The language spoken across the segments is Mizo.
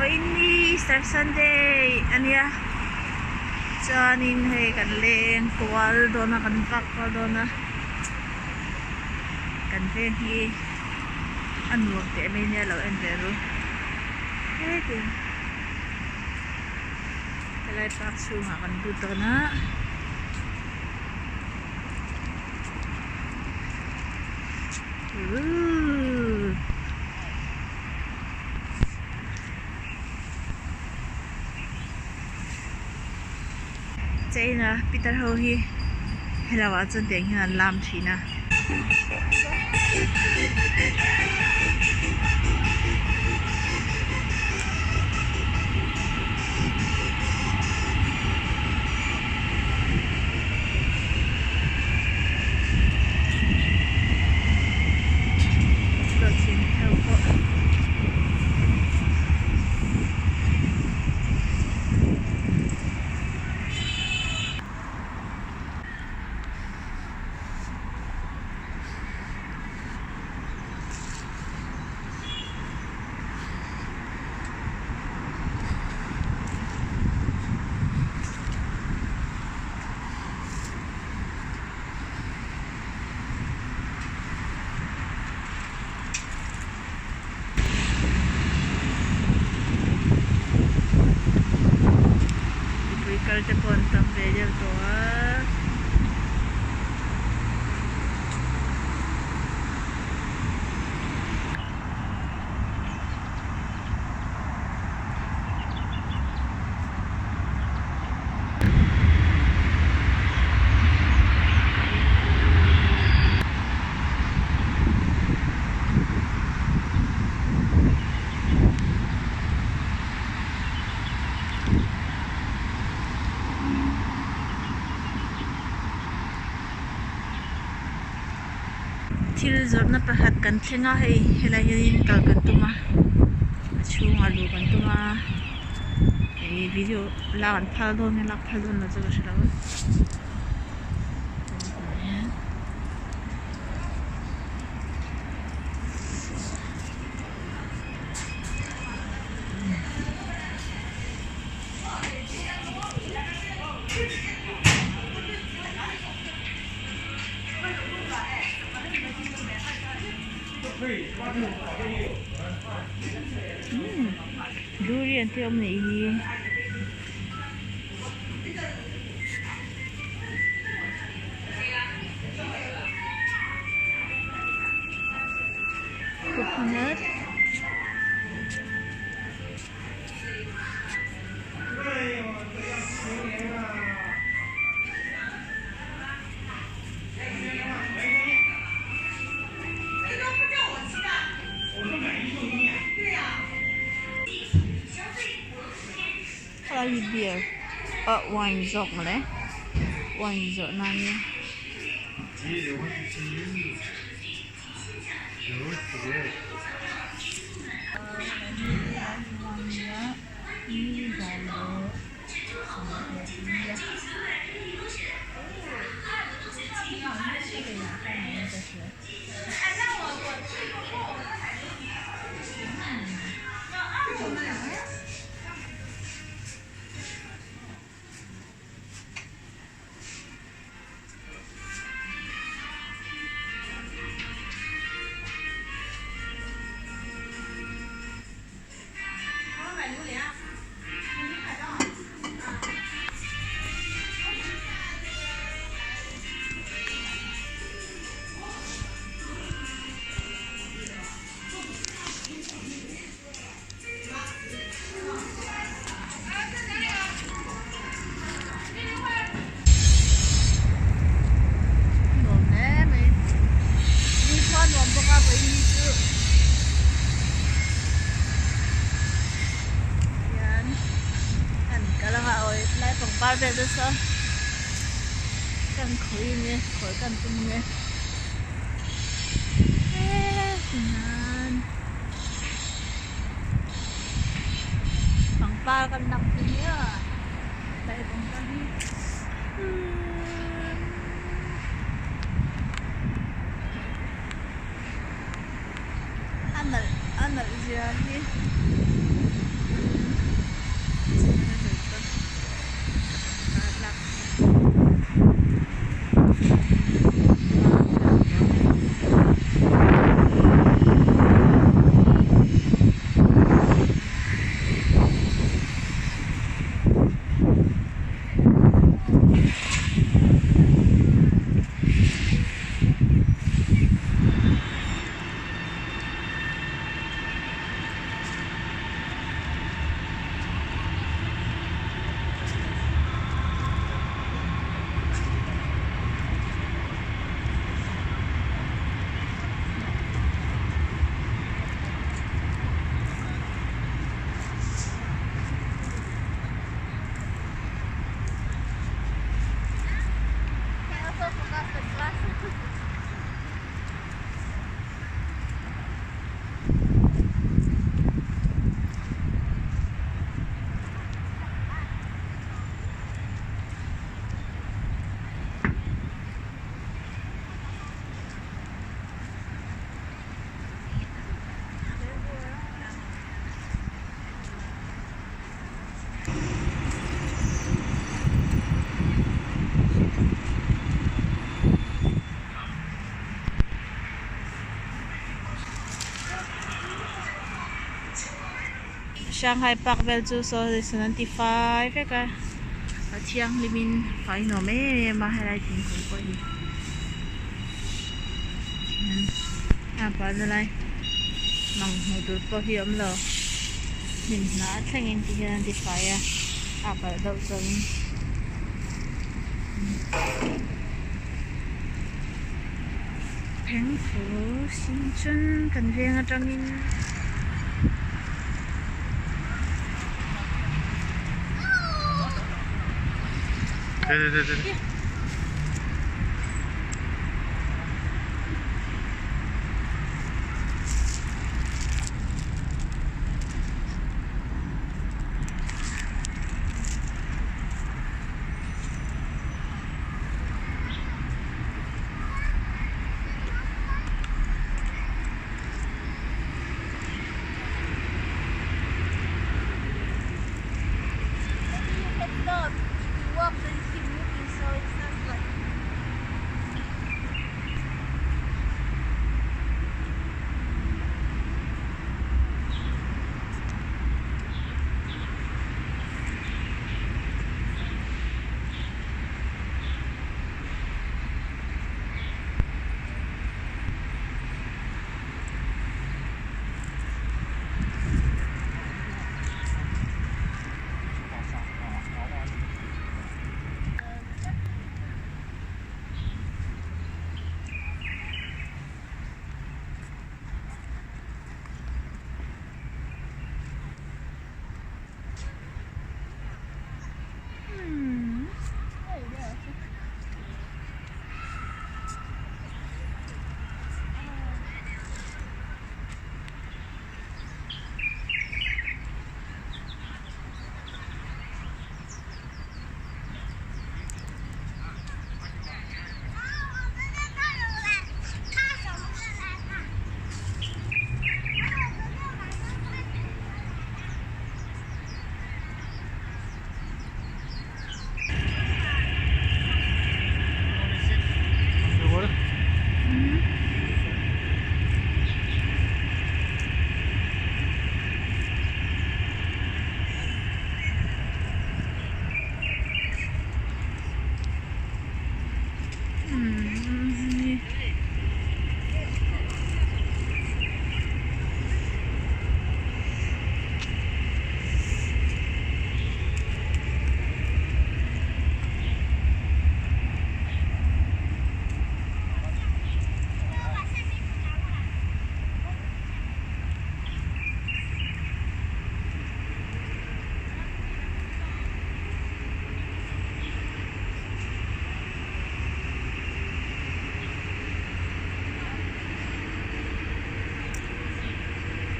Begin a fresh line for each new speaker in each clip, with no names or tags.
Vawiin ni Easter Sunday a nia chuanin hei kan leng kual dawn a kan vak kual dawn a kan veng hi a nuam teh mai nia lo en ve ru hetiang helai park chhungah kan lut dawn a. China pitar ho hi helo ah chuan tiang hian an lam thin a. Mipui kal te pawh an tam ve deuh tawh a. Thil zawrhna pakhat kan thleng a hei helai hianin kal kan tum a a chhungah luh kan tum a ih video lak an phal dawn nge lak phal dawn lo chu ka hre lo a. Durian te awm nih hi. Coconut. Helai hi beer ah wine zawk mawle wine zawrh na ania. Nuam hle mai nikhua nuam bawk a vawiin hi chu hian an kal anga awi helai pangpar vel te sawn kan khawi nge khawi kan tum nge heee Pangpar kan nak pu nia lai pangpar hi a nalh a nalh zia hi. Shanghai park vel chu saw sawn an ti fai vek a a thianghlim in fai nuam em em a helai thingkung pawh hi a palna lai mang hmuh tur pawh hi a awm lo hnim hnah thlengin ti hian an ti fai a a palh deuh chuan Phengphu sin chuan kan veng atangin.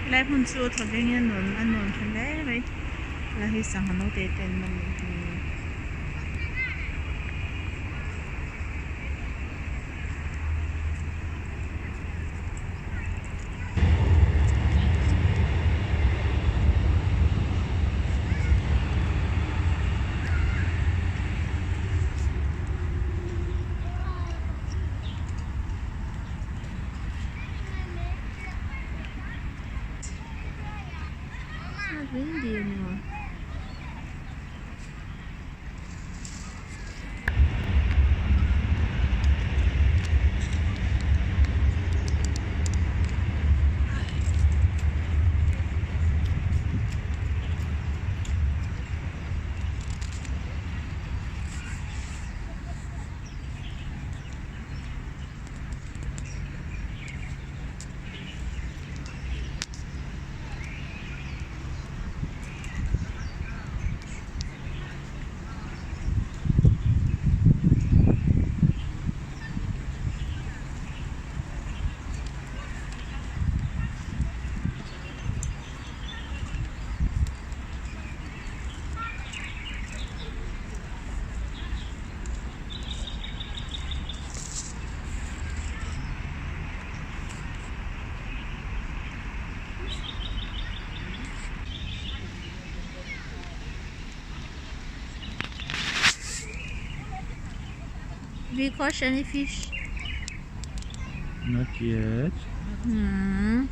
Helai hmun chu thaw vengin a nuam a nuam tha hle mai helai hi sangha naute te an man leh hi. It's not windy anymore. Have you caught any fish?
Not yet.
Hmm.